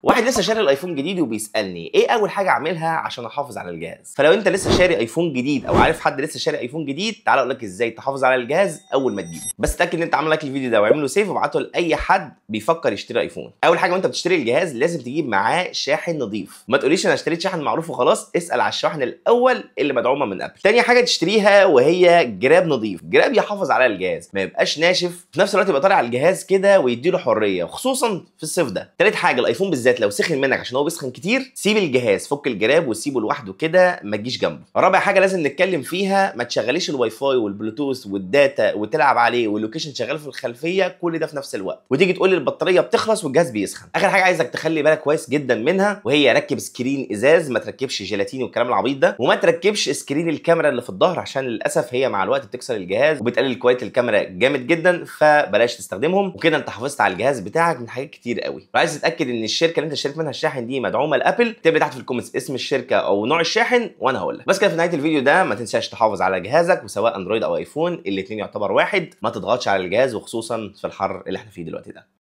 واحد لسه شاري الايفون جديد وبيسالني ايه اول حاجة اعملها عشان احافظ على الجهاز. فلو انت لسه شاري ايفون جديد او عارف حد لسه شاري ايفون جديد، تعال اقول لك ازاي تحافظ على الجهاز اول ما تجيبه. بس اتاكد ان انت عامل like للفيديو ده واعمل له save وابعته لاي حد بيفكر يشتري ايفون. اول حاجة وانت بتشتري الجهاز لازم تجيب معاه شاحن نظيف، ما تقوليش انا اشتريت شاحن معروف وخلاص، اسال على الشاحن الاول اللي مدعومة من ابل. تاني حاجة تشتريها وهي جراب نظيف، جراب يحافظ على الجهاز ما يبقاش ناشف، في نفس الوقت يبقى طالع على الجهاز كده ويديله حرية خصوصا في الصيف ده. تالت حاجة الايفون بالذات لو سخن منك، عشان هو بيسخن كتير، سيب الجهاز، فك الجراب وسيبه لوحده كده، ما تجيش جنبه. رابع حاجة لازم نتكلم فيها، ما تشغليش الواي فاي والبلوتوث وال data وتلعب عليه وال location شغال في الخلفية، كل ده في نفس الوقت، وتيجي تقول لي البطارية بتخلص والجهاز بيسخن. اخر حاجة عايزك تخلي بالك كويس جدا منها وهي ركب screen ازاز، ما تركبش جيلاتين والكلام العبيط ده، وما تركبش screen الكاميرا اللي في الظهر عشان للاسف هي مع الوقت بتكسر الجهاز وبتقلل quality الكاميرا جامد جدا، فبلاش تستخدمهم. وكده انت حافظت على الجهاز بتاعك من حاجات كتير قوي. لو عايز تتاكد ان الشركة اللي انت اشتريت منها الشاحن دي مدعومة لابل، اكتب لي تحت في ال comments اسم الشركة او نوع الشاحن وانا هقول لك. بس كده في نهاية الفيديو ده ما تنساش تحافظ على جهازك، وسواء اندرويد او ايفون الاثنين يعتبر واحد، ما تضغطش على الجهاز وخصوصا في الحر اللي احنا فيه دلوقتي ده.